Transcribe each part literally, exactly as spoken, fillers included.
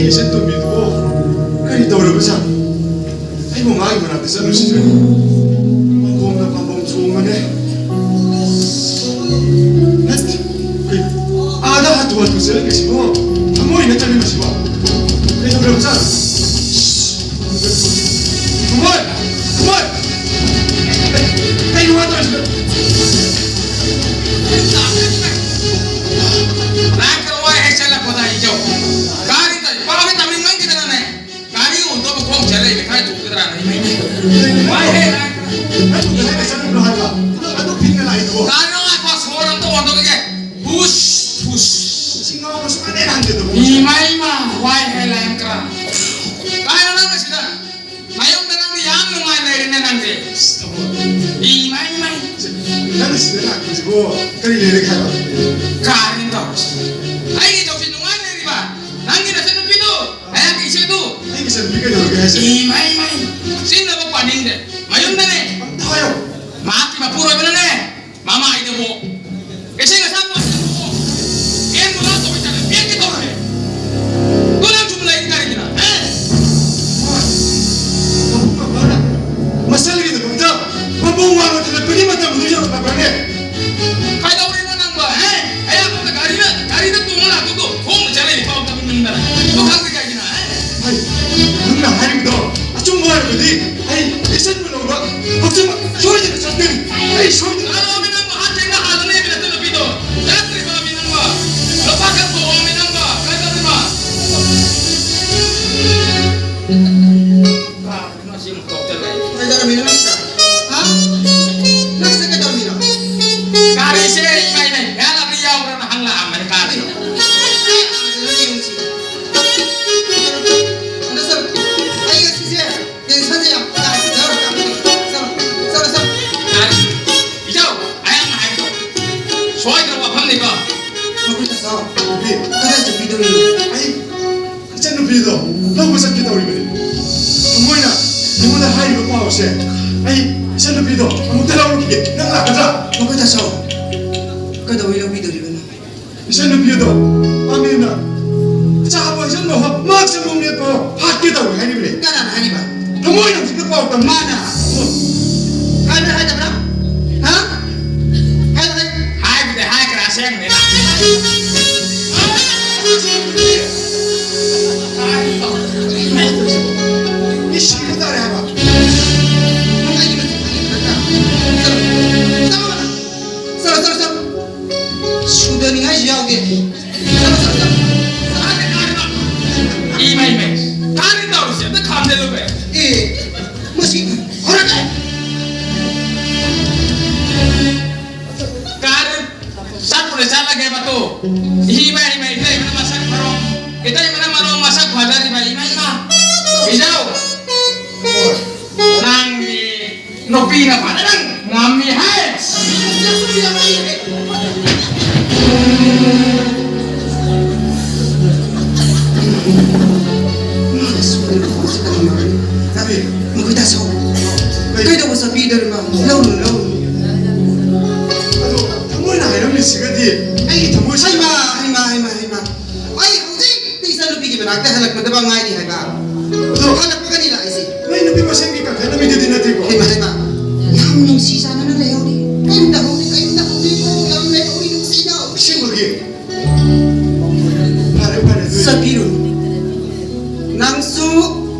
ꯏꯆꯟ ꯇꯣꯝꯕꯤꯗꯨꯕꯨ ꯀꯔꯤ ꯇꯧꯔꯕꯖꯥꯠꯅꯣ? ꯑꯩꯕꯨ ꯃꯥꯒꯤ ꯃꯅꯥꯛꯇ ꯆꯠꯂꯨꯁꯤꯔ? ꯄꯥꯝꯕꯣꯝꯅ ꯄꯥꯝꯕꯣꯝ ꯆꯣꯡꯉꯅꯦ꯫ ꯅꯠꯇꯦ, ꯀꯩ, ꯑꯥꯗ ꯍꯥꯊꯨ ꯍꯥꯊꯨ ꯆꯠꯂꯛꯏꯁꯤꯕꯣ? ꯊꯃꯣꯏ ꯅꯠꯇ꯭ꯔꯅꯦ ꯃꯁꯤꯕꯣ? ꯀꯩꯗꯧꯔꯕꯖꯥꯠꯅꯣ? ꯊꯃꯣꯏ! ꯊꯃꯣꯏ! ꯀꯩ, ꯀꯩꯅꯣ ꯃꯥ ꯇꯧꯔꯤꯁꯤꯕꯣ? ꯅꯪ ꯀꯔꯋꯥꯏ ꯍꯦꯛ ꯆꯠꯂꯛꯄꯗ ꯑꯩ ꯌꯧ꯫ ꯒꯥꯔꯤ ꯇꯧ-, ꯄꯥꯎ ꯍꯦꯛ ꯇꯝꯅꯤꯡꯃꯟꯈꯤꯗꯅꯅꯦ꯫ ꯒꯥꯔꯤ ꯑꯣꯟꯊꯣꯛꯄ ꯈꯣꯡ ꯆꯠꯂꯛꯏꯅꯦ, ꯈꯔ ꯊꯨꯒꯗ꯭ꯔꯥꯅ ꯑꯩ ꯃꯩ꯫ ꯋꯥꯏꯍꯦ, ꯅꯪ꯫ ꯅꯪ ꯀꯗꯥꯏꯗ ꯆꯠꯂꯤꯕꯅꯣ ꯍꯥꯏꯕ? ꯑꯗꯨꯛ ꯊꯦꯡꯅ ꯂꯥꯛꯏꯗꯨꯕꯣ? ꯀꯥꯔꯤꯅꯣ ꯉꯥꯏꯈꯣ, ꯁꯣꯔ ꯑꯝꯇ ꯍꯣꯟꯗꯣꯛꯈꯤꯒꯦ꯫ ꯍꯨꯁ, ꯍꯨꯁ꯫ ꯁꯤ ꯉꯥꯎꯕ ꯁꯨꯡꯍꯟ ꯍꯦꯛ ꯍꯟꯗꯦꯗꯀꯣ꯫ ꯏꯃꯥ, ꯏꯃꯥ, ꯋꯥꯏꯍꯦ, ꯂꯥꯏꯌꯦꯡꯀ꯭ꯔꯥ꯫ ꯀꯥꯏꯅꯣ ꯅꯪ ꯑꯁꯤꯗ? ꯅꯌꯨꯝꯗ ꯅꯪꯗꯤ ꯌꯥꯝ ꯅꯨꯡꯉꯥꯏ ꯂꯩꯔꯦꯅꯦ ꯅꯪꯗꯤ꯫ ꯏꯃꯥ, ꯏꯃꯥ꯫ ꯅꯪ ꯁꯤꯗ ꯂꯥꯛꯄꯁꯤꯕꯨ ꯀꯔꯤ ꯂꯩꯔꯦ ꯍꯥꯏꯕ? ꯀꯥꯔꯤꯅꯣ ꯇꯧꯔꯤꯁꯤ? ꯑꯩꯒꯤ ꯏꯆꯧꯁꯤ ꯅꯨꯡꯉꯥꯏ ꯂꯩꯔꯤꯕ? ꯅꯪꯒꯤ ꯅꯆꯟꯅꯨꯄꯤꯗꯨ? ꯑꯩꯍꯥꯛꯀꯤ ꯏꯆꯦꯗꯨ꯫ ꯑꯩꯒꯤ ꯏꯆꯟꯅꯨꯄꯤ ꯀꯩꯗꯧꯔꯒꯦ ꯍꯥꯏꯁꯦ? ꯏꯃꯥꯏ, ꯏꯃꯥꯏ꯫ ꯁꯤꯖꯤꯟꯅꯕ ꯄꯥꯅꯤꯡꯗꯦ꯫ ꯃꯌꯨꯝꯗꯅꯦ꯫ ꯑꯝꯇ ꯍꯥꯏꯌꯣ꯫ ꯃꯍꯥꯛꯀꯤ ꯃꯄꯨꯔꯣꯏꯕꯅꯅꯦ꯫ ꯃꯃꯥꯏꯗꯨꯕꯨ꯫ ꯏꯁꯤꯡ ꯑꯁꯥꯕ ꯄꯥꯅꯤꯡꯗꯦ꯫ ꯐꯦꯟꯕꯨ ꯂꯥꯛꯇꯧꯕ ꯏꯆꯥꯅ ꯐꯦꯟꯒꯦ ꯇꯧꯔꯦ꯫ ꯇꯨ ꯅꯪ ꯁꯨꯝ ꯂꯩ ꯀꯔꯤꯒꯤꯅꯣ? ꯍꯦ? ꯃꯕꯨꯡ ꯃꯧꯄ꯭ꯋꯥꯅ ꯃꯆꯜꯒꯤꯗꯃꯛꯇ ꯃꯕꯨꯡ ꯋꯥꯔꯣ ꯊꯤꯜꯂꯛꯄꯒꯤ ꯃꯇꯝꯗꯨ ꯌꯧꯔꯛꯂꯕ꯭ꯔꯅꯦ? ꯀꯩꯗꯧꯔꯤꯅꯣ ꯅꯪꯕꯣ, ꯍꯦ? ꯑꯌꯥꯝꯕꯅ ꯒꯥꯔꯤꯗ, ꯒꯥꯔꯤꯗ ꯇꯣꯡꯉ ꯂꯥꯛꯇꯧꯗꯣ ꯈꯣꯡꯅ ꯆꯠꯂꯤꯅꯤ ꯄꯥꯎ ꯇꯝꯅꯤꯡꯗꯅ꯫ ꯑꯗꯨ ꯈꯪꯗꯦ ꯀꯩꯒꯤꯅꯣ, ꯍꯦ? ꯍꯩ, ꯅꯪꯅ ꯍꯥꯏꯔꯤꯕꯗꯣ ꯑꯆꯨꯝꯕ ꯑꯣꯏꯔꯕꯗꯤ ꯑꯩ ꯏꯆꯟꯕꯨ ꯂꯧꯕ ꯍꯧꯖꯤꯛꯃꯛ ꯁꯣꯏꯗꯅ ꯆꯠꯀꯅꯤ꯫ ꯑꯩ ꯁꯣꯏꯗꯅ ꯍꯜꯂꯣ, ꯃꯤ ꯅꯪꯕꯨ ꯍꯥꯠ ꯊꯦꯡꯅ ꯍꯥꯜꯂꯅꯤ, ꯃꯤ ꯅꯠꯇ ꯅꯨꯄꯤꯗꯣ꯫ ꯆꯠꯇ꯭ꯔꯤꯕ ꯃꯤ ꯅꯪꯕꯣ? ꯂꯨꯄꯥ ꯈꯔ ꯄꯣꯛꯑꯣ, ꯃꯤ ꯅꯪꯕꯣ? ꯀꯩꯗꯧꯔꯤꯕ? ꯀꯩꯗꯧꯔꯝꯃꯤꯅꯣ ꯁꯤ ꯑꯃꯨꯛ ꯇꯧꯔꯛꯇꯅ ꯂꯩ? ꯀꯩꯗꯧꯔꯝꯃꯤꯅꯣ ꯅꯪ ꯁꯤꯗ? ꯍꯥ? ꯅꯪ ꯁꯤꯗ ꯀꯩꯗꯧꯔꯝꯃꯤꯅꯣ? ꯒꯥꯔꯤꯁꯦ ꯏꯃꯥꯏꯅ ꯚꯦꯟ ꯑꯃ ꯌꯥꯎꯕ꯭ꯔꯥꯅ ꯍꯪꯂꯛꯑꯝꯕꯅꯤ ꯀꯥꯔꯤꯁꯦ꯫ ꯑꯩ ꯑꯥꯗ ꯌꯦꯡꯉꯨꯁꯤ꯫ ꯑꯗꯣ ꯁꯨꯝ, ꯑꯩ ꯉꯁꯤꯁꯦ ꯇꯦꯟꯁꯟꯁꯦ ꯌꯥꯝ ꯀꯥꯏ꯫ ꯆꯠꯂꯣ, ꯆꯠꯂꯣ, ꯆꯠꯂꯣ, ꯆꯠꯂꯣ꯫ ꯒꯥꯔꯤ, ꯏꯆꯧ, ꯑꯩ ꯑꯃ ꯍꯥꯏꯒꯦ ꯇꯧꯕ꯫ ꯁꯣꯏꯗ꯭ꯔꯕ ꯋꯥꯐꯝꯅꯤꯀꯣ? ꯃꯈꯣꯏ ꯇꯥꯆꯧ, ꯀꯗꯥꯏ ꯆꯠꯄꯤꯗꯧꯔꯤꯅꯣ? ꯑꯩ ꯏꯆꯟꯅꯨꯄꯤꯗꯣ ꯂꯧꯕ ꯆꯠꯀꯦ ꯇꯧꯔꯤꯕꯅꯤ꯫ ꯊꯃꯣꯏꯅ ꯑꯩꯉꯣꯟꯗ ꯍꯥꯏꯔꯤꯕ ꯍꯥꯠꯀꯦ ꯇꯧꯋꯦ ꯍꯥꯏꯔꯤꯕꯅꯦ꯫ ꯀꯅꯥꯅ ꯍꯥꯏꯔꯤꯕ? ꯊꯃꯣꯏꯅ ꯍꯧꯖꯤꯛꯇ ꯄꯥꯎ ꯇꯝ ꯃꯥꯅ꯫ ꯍꯥꯏꯕ꯭ꯔꯥ ꯍꯥꯏꯗꯕ꯭ꯔꯥ? ꯍꯥ? ꯍꯥꯏꯕ꯭ꯔꯥ ꯍꯥꯏ-, ꯍꯥꯏꯕꯨꯗꯤ ꯍꯥꯏꯈ꯭ꯔꯦ ꯑꯁꯦꯡꯕꯅꯤꯅ꯫ ꯏꯁ, ꯁꯤꯕ ꯇꯥꯔꯦ ꯍꯥꯏꯕ꯫ ꯅꯪ ꯑꯩꯒꯤ ꯃꯇꯨꯡ ꯏꯟꯕ ꯅꯠꯇ꯭ꯔꯥ? ꯆꯠꯂꯣ, ꯆꯠꯂꯣ, ꯆꯠꯂꯣ꯫ ꯁꯨꯗꯅꯤꯡꯉꯥꯏꯁꯨ ꯌꯥꯎꯗꯦ꯫ ꯏꯃꯥꯏ, ꯏꯃꯥꯏ, ꯀꯥꯟꯅ ꯇꯧꯔꯤꯁꯦ ꯑꯝꯇ ꯈꯥꯝꯖꯜꯂꯨ ꯀꯩꯅꯣ꯫ ꯑꯦ, ꯃꯁꯤ ꯍꯣꯔꯛꯑꯦ꯫ ꯀꯥꯟꯅ ꯆꯠꯄꯨꯅꯦ ꯆꯠꯂꯒꯦ ꯃꯇꯨ꯫ ꯏꯃꯥꯏ, ꯏꯃꯥꯏ, ꯏꯇꯩꯃꯅ ꯃꯁꯛ ꯃꯔꯣꯡ, ꯏꯇꯩꯃꯅ ꯃꯔꯣꯡ ꯃꯁꯛ ꯐꯖꯔꯤꯕ, ꯏꯃꯥ, ꯏꯃꯥ꯫ ꯏꯖꯧ꯫ ꯅꯪꯒꯤ ꯅꯨꯄꯤꯅ ꯐꯖꯅ ꯉꯝꯃꯤ ꯍꯥꯏ꯫ ꯃꯈꯣꯏ ꯇꯥꯁꯧ꯫ ꯀꯩꯗꯧꯕ ꯆꯠꯄꯤꯗꯧꯔꯤꯕ? ꯂꯧꯔꯨ, ꯂꯧꯔꯨ꯫ ꯑꯗꯣ ꯊꯃꯣꯏꯅ ꯍꯥꯏꯔꯝꯃꯤꯁꯤꯒꯗꯤ ꯑꯩꯒꯤ ꯊꯃꯣꯏꯁꯤ ꯍꯩꯃꯥ, ꯍꯩꯃꯥ, ꯍꯩꯃꯥ, ꯍꯩꯃꯥ꯫ ꯑꯩ ꯍꯧꯖꯤꯛꯇꯤ ꯏꯆꯟꯅꯨꯄꯤꯒꯤ ꯃꯅꯥꯛꯇ ꯍꯜꯂꯛꯄꯗ ꯉꯥꯏꯔꯤ ꯍꯥꯏꯕ꯫ ꯑꯗꯣ ꯍꯜꯂꯛꯄꯒꯅꯤ ꯂꯥꯛꯏꯁꯦ꯫ ꯅꯣꯏ ꯅꯨꯄꯤ ꯃꯁꯦꯟꯒꯤ ꯀꯟꯈꯠꯅꯕꯤꯗꯨꯗꯤ ꯅꯠꯇꯦꯀꯣ? ꯍꯩꯃꯥ, ꯍꯩꯃꯥ꯫ ꯌꯥꯝ ꯅꯨꯡꯁꯤ ꯆꯥꯟꯅꯅ ꯂꯩꯍꯧꯔꯤ꯫ ꯀꯔꯤꯝꯇ ꯍꯧꯔꯤ, ꯀꯔꯤꯝꯇ ꯍꯧꯔꯤ, ꯌꯥꯝ ꯂꯩꯍꯧꯔꯤ ꯅꯨꯡꯁꯤꯅ꯫ ꯑꯁꯦꯡꯕꯒꯤ? ꯐꯔꯦ, ꯐꯔꯦ, ꯑꯗꯨꯗꯤ꯫ ꯆꯠꯄꯤꯔꯨꯅꯨ꯫ ꯅꯪꯁꯨ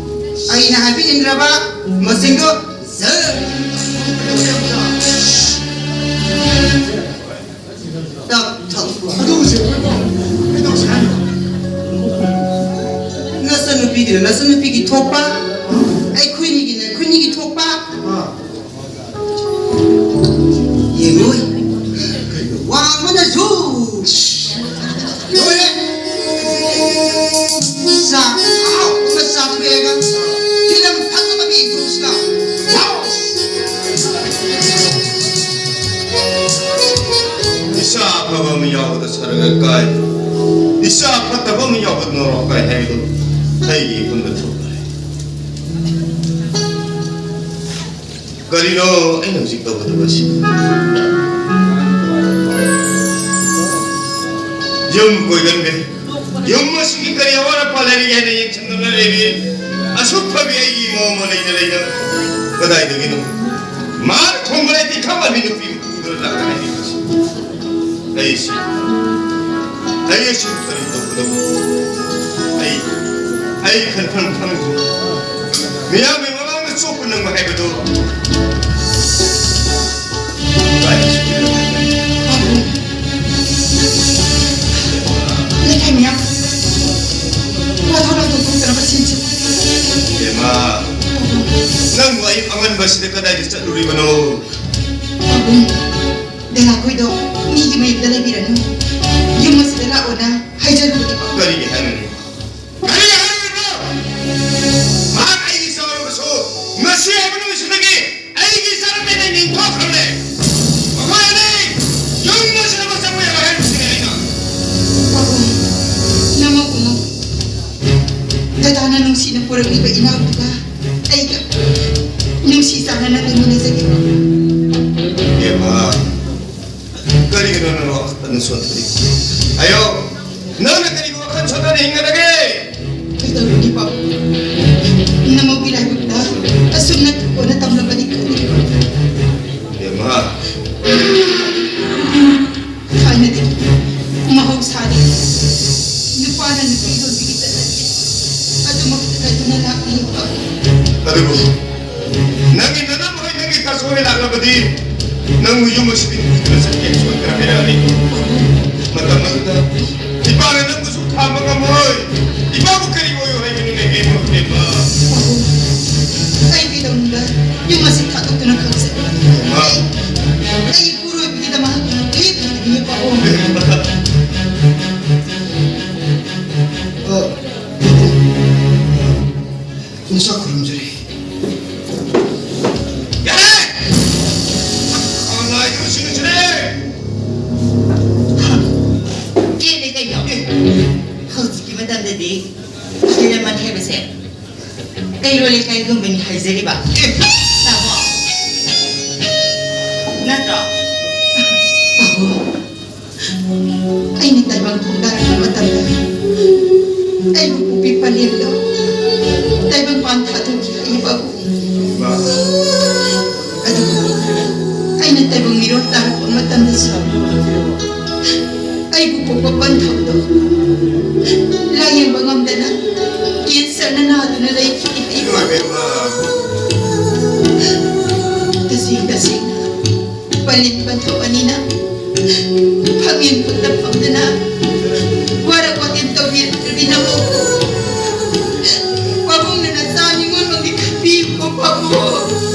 ꯑꯩꯅ ꯍꯥꯏꯕ ꯏꯟꯗ꯭ꯔꯕ ꯃꯁꯤꯡꯗꯣ ꯖꯔ꯫ ꯇꯞ ꯊꯛꯎ꯫ ꯑꯗꯨꯕꯨ ꯆꯦ, ꯑꯩꯈꯣꯏ ꯄꯥꯎ ꯀꯩꯗꯧꯁꯦ ꯍꯥꯏꯅꯣ? ꯅꯆꯟꯅꯨꯄꯤꯒꯤꯅ ꯅꯆꯟꯅꯨꯄꯤꯒꯤ ꯊꯣꯛꯄ, ꯑꯩꯈꯣꯏꯅꯤꯒꯤꯅ ꯑꯩꯈꯣꯏꯅꯤꯒꯤ ꯊꯣꯛꯄ꯫ ꯑꯥ꯫ ꯌꯦꯡꯉꯨ, ꯋꯥꯡꯕꯅꯁꯨ ꯂꯣꯏꯔꯦ꯫ ꯆꯥꯛ ꯑꯍꯥꯎꯕ ꯑꯃ ꯆꯥꯊꯣꯛꯑꯒ ꯐꯤꯂꯝ ꯐꯖꯕ ꯑꯃ ꯌꯦꯡꯊꯣꯛꯁꯤꯔ? ꯏꯆꯥ ꯑꯐꯕ ꯑꯃ ꯌꯥꯎꯕꯗ ꯁꯔꯒ ꯀꯥꯏ, ꯏꯆꯥ ꯐꯠꯇꯕ ꯑꯃ ꯌꯥꯎꯕꯗ ꯅꯣꯔꯣꯛ ꯀꯥꯏ ꯍꯥꯏꯕꯗꯨ ꯑꯩꯒꯤ ꯏꯄꯨꯟꯗ ꯊꯣꯛꯂꯦ꯫ ꯀꯔꯤꯅꯣ ꯑꯩꯅ ꯍꯧꯖꯤꯛ ꯇꯧꯒꯗꯕ ꯑꯁꯤ? ꯌꯨꯝ ꯀꯣꯏꯒꯟꯕꯤ, ꯌꯨꯝ ꯑꯁꯤꯒꯤ ꯀꯔꯤ ꯑꯋꯥꯠ ꯑꯄꯥ ꯂꯩꯔꯤꯒꯦ ꯍꯥꯏꯅ ꯌꯦꯡꯁꯤꯟꯗꯨꯅ ꯂꯩꯔꯤ꯫ ꯑꯁꯨꯛ ꯐꯕꯤ ꯑꯩꯒꯤ ꯏꯃꯧ ꯑꯃ ꯂꯩꯅ ꯂꯩꯅ ꯀꯗꯥꯏꯗꯒꯤꯅꯣ? ꯃꯥꯅ ꯊꯣꯡꯕ ꯂꯩꯇꯦ ꯈꯪꯕ ꯃꯤ ꯅꯨꯄꯤ ꯑꯃ ꯄꯨꯗꯨꯅ ꯂꯥꯛꯀꯅꯤ ꯍꯥꯏꯔꯤꯕꯁꯤ꯫ ꯑꯩꯁꯤ, ꯑꯩꯁꯨ ꯀꯔꯤ ꯇꯧꯒꯗꯕ? ꯑꯩ, ꯑꯩ ꯈꯟꯐꯝ ꯈꯪꯗ꯭ꯔꯦ꯫ ꯃꯤꯌꯥꯝꯒꯤ ꯃꯃꯥꯡꯗ ꯆꯣꯞꯄ ꯅꯪꯕ ꯍꯥꯏꯕꯗꯨ꯫ ꯂꯩꯀꯥꯏ ꯃꯤꯌꯥꯝ, ꯋꯥꯊꯣꯛ ꯂꯥꯟꯊꯣꯛ ꯊꯣꯛꯇꯅꯕ ꯁꯤꯟꯁꯤ꯫ ꯏꯕꯦꯝꯃ, ꯅꯪꯕꯨ ꯑꯌꯨꯛ ꯑꯉꯟꯕꯁꯤꯗ ꯀꯗꯥꯏꯗ ꯆꯠꯂꯨꯔꯤꯕꯅꯣ? ꯄꯥꯕꯨꯡ, ꯗꯥ ꯂꯥꯈꯣꯏꯗꯣ ꯃꯤꯒꯤ ꯃꯌꯨꯝꯗ ꯂꯩꯕꯤꯔꯅꯨ꯫ ꯌꯨꯝ ꯑꯁꯤꯗ ꯂꯥꯛꯑꯣꯅ ꯍꯥꯏꯖꯔꯨꯕꯅꯦ꯫ ꯀꯔꯤꯒꯤ ꯍꯥꯏꯔꯨꯔꯤꯅꯣ? ꯀꯔꯤ ꯍꯥꯏꯔꯨꯔꯤꯅꯣ? ꯃꯍꯥꯛ ꯑꯩꯒꯤ ꯆꯥꯎꯔꯕꯁꯨ ꯉꯁꯤ ꯍꯥꯏꯕ ꯅꯨꯃꯤꯠꯁꯤꯗꯒꯤ ꯑꯩꯒꯤ ꯏꯆꯥꯅꯨꯄꯤꯅ ꯅꯤꯡꯊꯣꯛꯈ꯭ꯔꯕꯅꯦ꯫ ꯃꯈꯣꯏ ꯑꯅꯤ ꯌꯨꯝ ꯑꯁꯤꯗ ꯃꯁꯛ ꯃꯌꯥꯝ ꯍꯥꯏꯔꯤꯕꯁꯤꯅꯦ ꯑꯩꯅ꯫ ꯄꯥꯕꯨꯡ, ꯅꯃꯧ ꯀꯨꯝꯃꯧ꯫ ꯗꯗꯥꯅ ꯅꯨꯡꯁꯤꯅ ꯄꯨꯔꯛꯂꯤꯕ ꯏꯅꯥꯎꯗꯨꯒ ꯑꯩꯒ ꯅꯨꯡꯁꯤ ꯆꯥꯟꯅꯅ ꯂꯩꯃꯤꯟꯅꯖꯒꯦ꯫ ꯏꯕꯦꯝꯃ, ꯀꯔꯤꯒꯤꯅꯣ ꯅꯪ ꯋꯥꯈꯜ ꯁꯣꯟꯊꯔꯤ? ꯍꯥꯏꯌꯣ, ꯅꯪꯅ ꯀꯔꯤꯒꯤ ꯋꯥꯈꯜ ꯁꯣꯟꯊꯅ ꯍꯤꯡꯒꯗꯒꯦ? ꯀꯩꯗꯧꯔꯨꯅꯤ ꯄꯥꯕꯨꯡ? ꯅꯃꯧꯒꯤ ꯂꯥꯏꯕꯛꯇ ꯑꯁꯨꯝꯅ ꯀꯣꯟꯅ ꯇꯝꯂꯝꯕꯅꯤ ꯈꯜꯂꯤ꯫ ꯏꯕꯦꯝꯃ, ꯊꯥꯏꯅꯗꯤ ꯃꯍꯧꯁꯥꯅꯤ꯫ ꯅꯨꯄꯥꯅ ꯅꯨꯄꯤ ꯂꯣꯟꯕꯤꯒꯤ ꯆꯠꯅꯕꯤ ꯑꯗꯨꯃꯛ ꯆꯠꯅꯗꯨꯅ ꯂꯥꯛꯂꯤꯕ꯫ ꯑꯗꯨꯕꯨ ꯅꯪꯒꯤ ꯅꯅꯝ ꯍꯣꯏ ꯅꯪꯒꯤ ꯀꯥꯁꯨ ꯍꯣꯏ ꯂꯥꯛꯂꯕꯗꯤ ꯅꯪꯕꯨ ꯌꯨꯝ ꯑꯁꯤꯗꯒꯤ ꯄꯨꯗꯨꯅ ꯆꯠꯀꯦ ꯁꯣꯏꯗꯅ ꯍꯥꯏꯔꯛꯑꯅꯤ꯫ ꯃꯇꯝ ꯑꯗꯨꯗ ꯏꯄꯥꯅ ꯅꯪꯕꯨꯁꯨ ꯈꯥꯝꯕ ꯉꯝꯃꯣꯏ꯫ ꯏꯄꯥꯕꯨ ꯀꯔꯤ ꯑꯣꯏꯌꯣ ꯍꯥꯏꯕꯅꯣꯅꯦ ꯏꯕꯦꯝꯃ, ꯏꯕꯦꯝꯃ? ꯑꯩ ꯀꯩꯗꯧꯅꯨꯡꯗ ꯌꯨꯝ ꯑꯁꯤ ꯊꯥꯗꯣꯛꯇꯨꯅ ꯈꯪꯖꯩ꯫ ꯏꯕꯦꯝꯃ꯫ ꯑꯩ, ꯑꯩ ꯏꯄꯨꯔꯣꯏꯕꯒꯤꯗꯃꯛ ꯂꯦꯞꯈꯤꯕꯅꯤ ꯄꯥꯕꯨꯡ꯫ ꯑ, ꯅꯁꯥ ꯈꯨꯔꯨꯝꯖꯔꯤ꯫ ꯌꯥꯔꯦ! ꯈꯣꯡꯅꯥꯏꯗꯨ ꯁꯤꯡꯁꯤꯜꯂꯦ! ꯆꯦꯜꯂꯦ ꯀꯩꯅꯣ? ꯍꯧꯖꯤꯛꯀꯤ ꯃꯇꯝꯗꯗꯤ ꯁꯤꯔꯃꯟ ꯍꯥꯏꯕꯁꯦ ꯀꯩꯔꯣꯜ ꯂꯩꯀꯥꯏꯒꯨꯝꯕꯅꯤ ꯍꯥꯏꯖꯔꯤꯕ꯫ ꯇꯥꯃꯣ꯫ ꯅꯠꯇ꯭ꯔꯣ? ꯑꯩꯅ ꯇꯥꯏꯕꯪ ꯈꯣꯡꯗꯥꯔꯛꯄ ꯃꯇꯝꯗ ꯑꯩꯕꯨ ꯄꯣꯛꯄꯤ ꯄꯂꯦꯝꯗꯣ ꯇꯥꯏꯕꯪ ꯄꯥꯟ ꯊꯥꯗꯣꯛꯈꯤ ꯏꯄꯥꯕꯨ꯫ ꯑꯗꯨꯒ ꯑꯩꯅ ꯇꯥꯏꯕꯪ ꯃꯤꯔꯣꯜ ꯇꯥꯔꯛꯄ ꯃꯇꯝꯗꯁꯨ ꯑꯩꯕꯨ ꯄꯣꯛꯄ ꯄꯟꯊꯧꯗꯣ ꯂꯥꯌꯦꯡꯕ ꯉꯝꯗꯅ ꯀꯦꯟꯁꯔꯅ ꯅꯥꯗꯨꯅ ꯂꯩꯈꯤ ꯏꯄꯥ꯫ ꯇꯁꯦꯡ ꯇꯁꯦꯡꯅ ꯄꯂꯦꯝ ꯄꯟꯊꯧ ꯑꯅꯤꯅ ꯐꯝꯃꯦꯟ ꯈꯨꯠꯇ ꯐꯝꯗꯨꯅ ꯋꯥꯔꯛ ꯋꯥꯇꯦꯝ ꯇꯧꯕꯤꯔꯛꯇ꯭ꯔꯕꯤ ꯅꯃꯧꯕꯨ ꯄꯥꯕꯨꯡꯅ ꯅꯆꯥ ꯅꯤꯉꯣꯜꯃꯛꯅꯤ ꯈꯟꯕꯤꯌꯨꯀꯣ ꯄꯥꯕꯨꯡ꯫